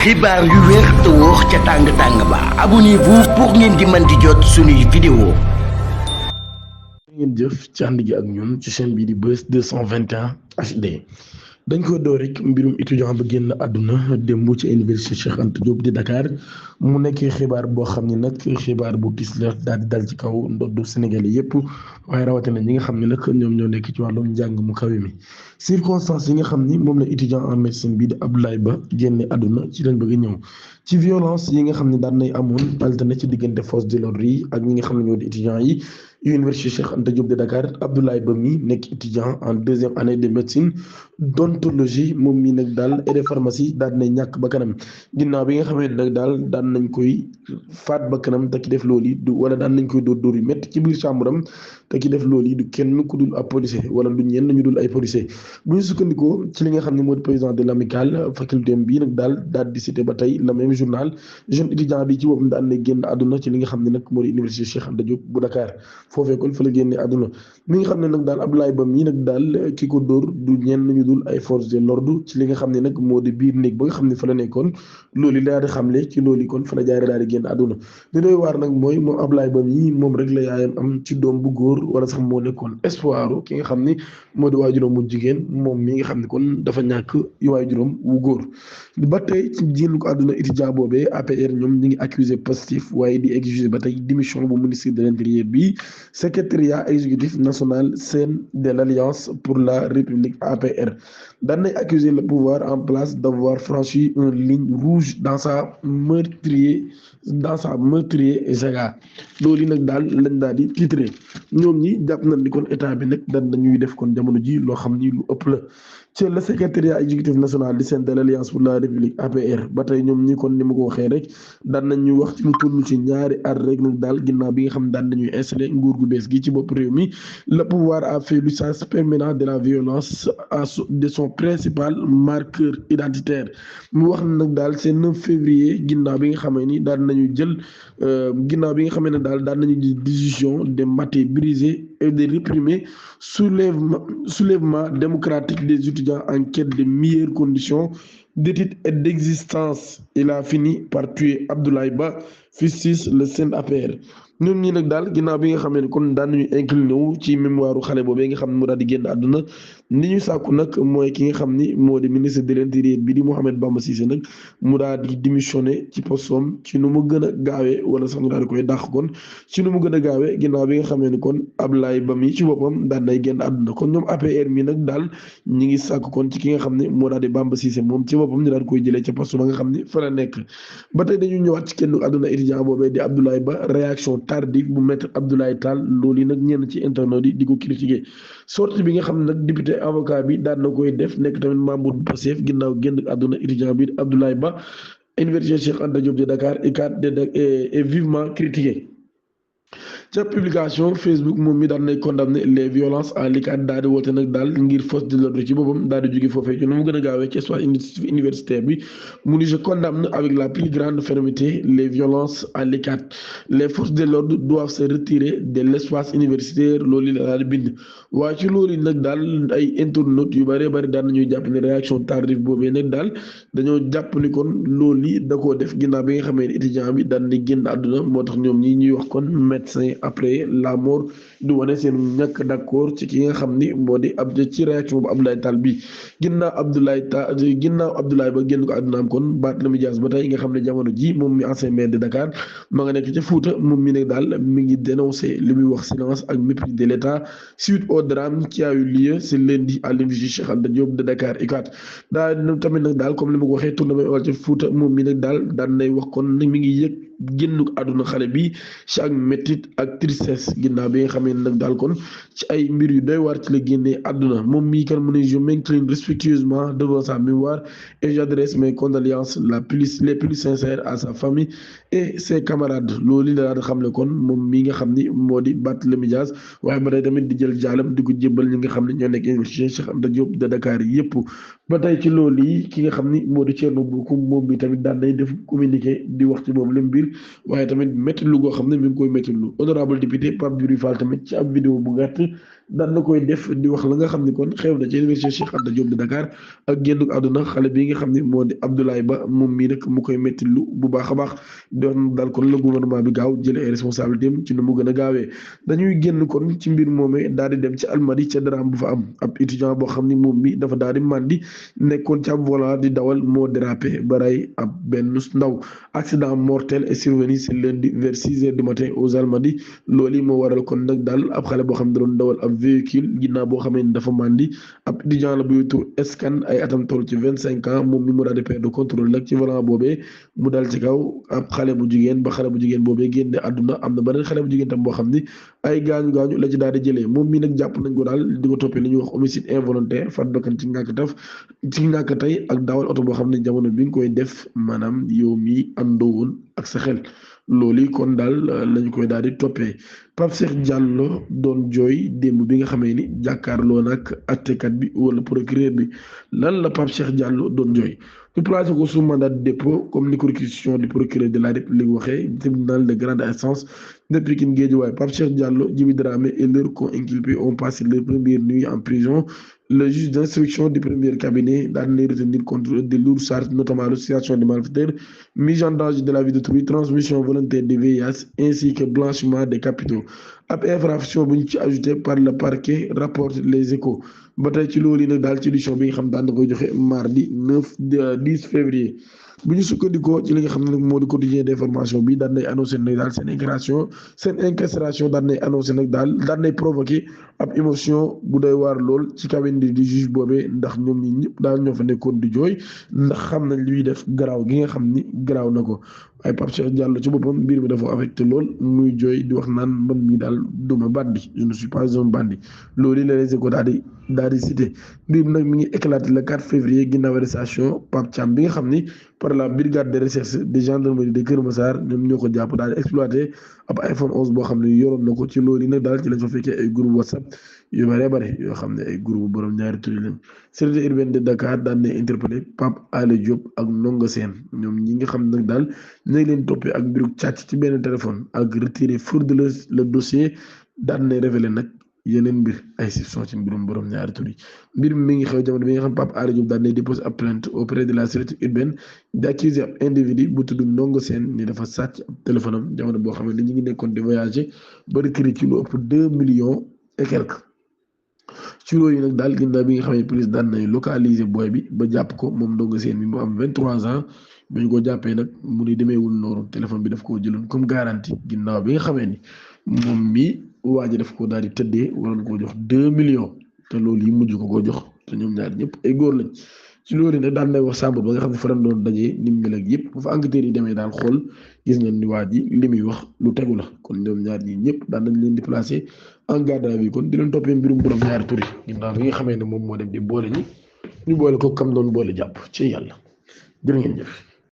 xibaar yu wér te wóor ca tàng-tàng ba abonnez-vous pour ngeen di mën di jot suñuy vidéo. ngeen jëf ci ànd gi ak ñun ci chaîne bii di Buzz 221 HD dañ ko door rek mbirum étudiant ba génn àdduna démb ci université Cheikh Anta Diop di Dakar mu nekkee xibaar boo xam ne nag xibaar bu tiis la daal di dal ci kaw ndoddu Sénégalais yépp waaye rawatina ñi nga xam ne nag ñoom ñoo nekk ci wàllum njàng mu kawe mi circonstances yi nga xam ni moom la étudiant en médecine bi di Abdoulaye Ba génne àdduna ci lañ bëgg a ñëw ci violence yi nga xam ne daan nay amoon alterne ci diggante force de l'ordre yi ak ñi nga xam ne ñoo di étudiants yi université Cheikh Anta Diop de Dakar Abdoulaye Ba mi nekk étudiant en deuxième année de médecine d'odontologie moom mi nag daal et de pharmacie daal nay ñàkk ba kanam ginnaaw bi nga xamee ne nag daal daan nañ koy faat ba kanam te ki def loolu yi du wala daan nañ koy dóor yu métti ci biir chambre am te ki def loolu yi du kenn ku dul ab policier wala du ñenn ñu dul ay policier bu ñu sukkandikoo ci li nga xam ne moo di président de l'amicale faculté bii nag daal di cité ba tey le même journal jeune étudiant bi ci boppam daan na génn àdduna ci li nga xam ne nag moo di université Cheikh Anta Diop bu Dakar foofee kon fa la génne àdduna mi nga xam ne nag daal Abdoulaye Ba mii nag daal ki ko dóor du ñenn ñu dul ay forces de l'ordre ci li nga xam ne nag moo di biir néeg ba nga xam ne fa la nekkoon loolu daal di xamle ci loolu kon fa la jaare daal di génn àdduna li doy waar nag mooy moom Abdoulaye Ba mii moom rek la yaayam am ci doom bu góor wala sax moo nekkoon espoir ki nga xam ni moo di waajuram mu jigéen moom mi nga xam ne kon dafa ñàkk waajuram wu góor ba tey ci génn ko àdduna étudiant boobee APR ñoom ñi ngi accusé Pastef waaye di exiger ba tey démission bu ministre de l'intérieur bi secrétariat exécutif national CEN de l'Alliance pour la République APR daan nay accuser le pouvoir en place d'avoir franchi une ligne rouge dans sa meurtrier saga loolu nag daal lañ daal di titré ñoom ñi jàpp nañ ni kon état bi nag daan nañuy def kon jamono ji loo xam ni lu ëpp la ci le secrétariat exécutif national du CEN de l'Alliance pour la République APR ba tey ñoom ñi kon ni ma ko waxee rek daan nañu wax ci lu toll ci ñaari at rek nag daal ginnaaw bi nga xam ne daan nañuy installé nguur gu bees gi ci bopp réew mi le pouvoir a fait l'usage permanent de la violence de son principal marqueur identitaire mu wax na nag daal c'est 9 février ginnaaw bi nga xamee ni daan nañu jël ginnaaw bi nga xamee ne daal daan nañu jël décision de mater briser et de réprimer soulèvement démocratique des étudiants en quête de meilleures conditions d'études et d'existence. Il a fini par tuer Abdoulaye Ba, fils le CEN APR ñoom ñi nag daal ginnaaw bi nga xamee ne kon daan nañu incliné wu ci mémoire xale boobee nga xam ne mu daal di génn àdduna ni ñu sàkku nag mooy ki nga xam ni moo di ministre de l'intérieur bi di Mouhamed Bamba Cissé nag mu daal di démissionné ci postom ci nu mu gën a gaawee wala sax ñu daal di koy dàq kon ci nu mu gën a gaawee ginnaaw bi nga xamee ni kon Abdoulaye Ba mi ci boppam daan nay génn àdduna kon ñoom APR mi nag daal ñi ngi sàkku kon ci ki nga xam ne moo daal di Bamba Cissé moom ci boppam ñu daal di koy jëlee ca poste ba nga xam ni fa la nekk ba tey dañu ñëwaat ci kenn àdduna étudiant boobee di Abdoulaye Ba réaction tardive bu maître Abdoulaye Tall loolu yi nag ñenn ci internet yi di ko critiquer sortie bi nga xam ne nag député avocat bi daan na koy def nekk tamit membre bu Pastef ginnaaw génn àdduna étudiant bi Abdoulaye Ba université Cheikh Anta Diop de Dakar est vivement critiqué ca publication Facebook moom mi daan nay condamné les violences à l'UCAD daal di woote nag daal ngir force de l'ordre ci boppam daal di jóge foofee ci nu mu gën a gaawee ci espace universitaire bi mu ni je condamne avec la plus grande fermeté les violences à l'UCAD les forces de l'ordre doivent se retirer de l'espace universitaire loolu la daal di bind waaye ci loolu nag daal ay internautes yu bëree bëri daan nañuy jàpp ne réaction tardive boobee nag daal dañoo jàpp ni kon loolu yi da koo def ginnaaw bi nga xamee ne étudiant bi daan di génn àdduna moo tax ñoom ñi ñuy wax kon médecin après la mort du wane seen ñàkk d'accord ci ki nga xam ni moo di ab ci réaction bu Abdoulaye Tall bi ginnaaw Abdoulaye Ba génn ko àddunaam kon Barthélémy Dias ba tey nga xam ne jamono ji moom mi ancien maire de Dakar ma nga nekk ca Fouta moom mi nag daal mi ngi dénoncer li muy wax silence ak mépris de l'État suite au drame qui a eu lieu ce lundi à l'université Cheikh Anta Diop de Dakar UCAD daal tamit nag daal comme li ma ko waxee tourné wal ca Fouta moom mi nag daal daan nay wax kon mi ngi yëg génn àdduna xale bi ci ak métit ak tristesse ginnaaw bi nga xamee ne nag daal kon ci ay mbir yu doy waar ci la génnee àdduna moom mii kan mu ne je m'incline respectueusement devant sa mémoire et j'adresse mes condoléances les plus sincères à sa famille et ses camarades loolu la daal xam ne kon moom mii nga xam ni moo di Barthélémy Dias waaye ba tey tamit di jël jaalam di ko jébbal ñi nga xam ne ñoo nekk université Cheikh Anta Diop de Dakar yépp ba tey ci loolu yi ki nga xam ni moo di Thierno Bocoum moom bi tamit daan day def communiqué di wax ci boobu la mbir waaye tamit métti lu goo xam ne mi ngi koy métti lu honorable député Pape Djibril Fall tamit ci ab vidéo bu gàtt daan na koy def di wax la nga xam ni kon xew na ci université Cheikh Anta Diop de Dakar ak génn àdduna xale bi nga xam ni moo di Abdoulaye Ba moom mii nag mu koy métti lu bu baax a baax di wax daal kon la gouvernement bi gaaw jëlee ay responsabilité am ci nu mu gën a gaawee dañuy génn kon ci mbir moomee daal di dem ci Almadi ca daraam bu fa am ab étudiant boo xam ni moom mi dafa daal di màndi nekkoon ci ab volant di dawal moo dérapé ba rey ab benn ndaw accident mortel est survenu ce lundi vers 6 heures du matin aux Almadies loolu moo waral kon nag daal ab xale boo xam ne doon dawal ab véhicule ginnaaw boo xamee ni dafa màndi ab étudiant la buy tur escan ay atam toll ci 25 ans moom mi mu daal di perdre contrôle nag ci volant boobee mu dal ci kaw ab xale bu jigéen ba xale bu jigéen boobee génne àdduna am na beneen xale bu jigéen tam boo xam ni ay gaañu la ci daal di jëlee moom mi nag jàpp nañ ko daal di ko toppee li ñuy wax homicide involontaire faat bakkan ci ñàkk tey ak dawal oto boo xam ne jamono bi nga koy def maanaam yow mi àndoo woon ak sa xel loolu kon daal lañ koy daal di toppee Pape Cheikh Diallo doon jooy démb bi nga xamee ni jàkkaarloo nag attekat bi wala procureur bi lan la Pape Cheikh Diallo doon jooy ñu placé ko sous mandat de dépôt comme ni ko réquisition du procureur de la République waxee tribunal de grande instance de Pikine Guédiawaye Pape Cheikh Diallo, Djiby Dramé et leurs co-inculpés ont passé leur première nuit en prison. Le juge d'instruction du premier cabinet daan na retenir contre de lourdes charges, notamment l'association de malfaiteurs, mise en danger de la vie d'autrui, transmission volontaire de VIH ainsi que blanchiment des capitaux. ab infraction bu ñu ci ajouté par le parquet rapporte les Échos ba tey ci loolu nag daal ci édition bi nga xam daan na koy joxe mardi 10 février. bu ñu sukkandikoo ci li nga xam ne nag moo di quotidien d'information bi daan nay annoncé nag daal seen incarcération daan nay annoncé nag daal daan nay provoqué ab émotion bu doy waar lool ci cabinet du juge boobee ndax ñoom ñi ñëpp daal ñoo fa nekkoon di jooy ndax xam nañ luy def garaaw gi nga xam ni garaaw na ko waaye Pape Cheikh Diallo ci boppam mbir mi dafa affecté lool muy jooy di wax naan man mi daal duma bandi je ne suis pas un bandit loolu la Les Échos daal di cité mbir mi nag mi ngi éclaté le 4 février ginnaaw arrestation Pape Thiam bi nga xam ni par la brigade de recherche de gendarmerie de Kër Massar ñoom ñoo ko jàpp daal di exploité ab iPhone 11 boo xam ne yoroon na ko ci loolu nag daal ci lañ fa fekkee ay groupe WhatsApp yu bare yoo xam ne ay groupe borom ñaari tur lañ sûreté urbaine de Dakar daan na interpellé Pape Alé Diop ak Ndongo Sène ñoom ñi nga xam nag daal nañ leen toppee ak mbiru càcc ci benn téléphone ak retiré frauduleuse le dossier daan na révélé nag yeneen mbir ay soupçons ci mbirum borom ñaari tur yi mbir mi ngi xew jamono bi nga xam Pape Alé Diop daan na déposé ab plainte auprès de la sûreté urbaine d'accusé ab individu bu tudd Ndongo Sène ni dafa sàcc ab téléphone am jamono boo xam ne ñu ngi nekkoon di voyager ba retiré ci lu ëpp 2 millions et quelques ci loolu yi nag daal ginnaaw bi nga xam ne police daan nay localiser booy bi ba jàpp ko moom Ndongo Sène mi mu am 23 ans ba ñu ko jàppee nag mu ni demeewul noonu téléphone bi daf koo jëloon comme garantie ginnaaw bi nga xamee ni moom mi waa ji daf ko daal di tëddee waroon koo jox 2 millions te loolu yi mujj ko jox te ñoom ñaar ñëpp ay góor lañ ci loolu nag daan nay wax Samb ba nga xam ne faral doon dajee ni mu mel ak yëpp bu fa enquêteurs yi demee daal xool gis ngeen ni waa ji li muy wax lu tegu la kon ñoom ñaar ñi ñëpp daan nañ leen di placer en garde à vue kon di leen toppee mbirum borom ñaari tur yi ginnaaw bi nga xamee ne moom moo dem di boole ñi ñu boole ko kam doon boole jàpp ci yàlla jërë ngeen jëf.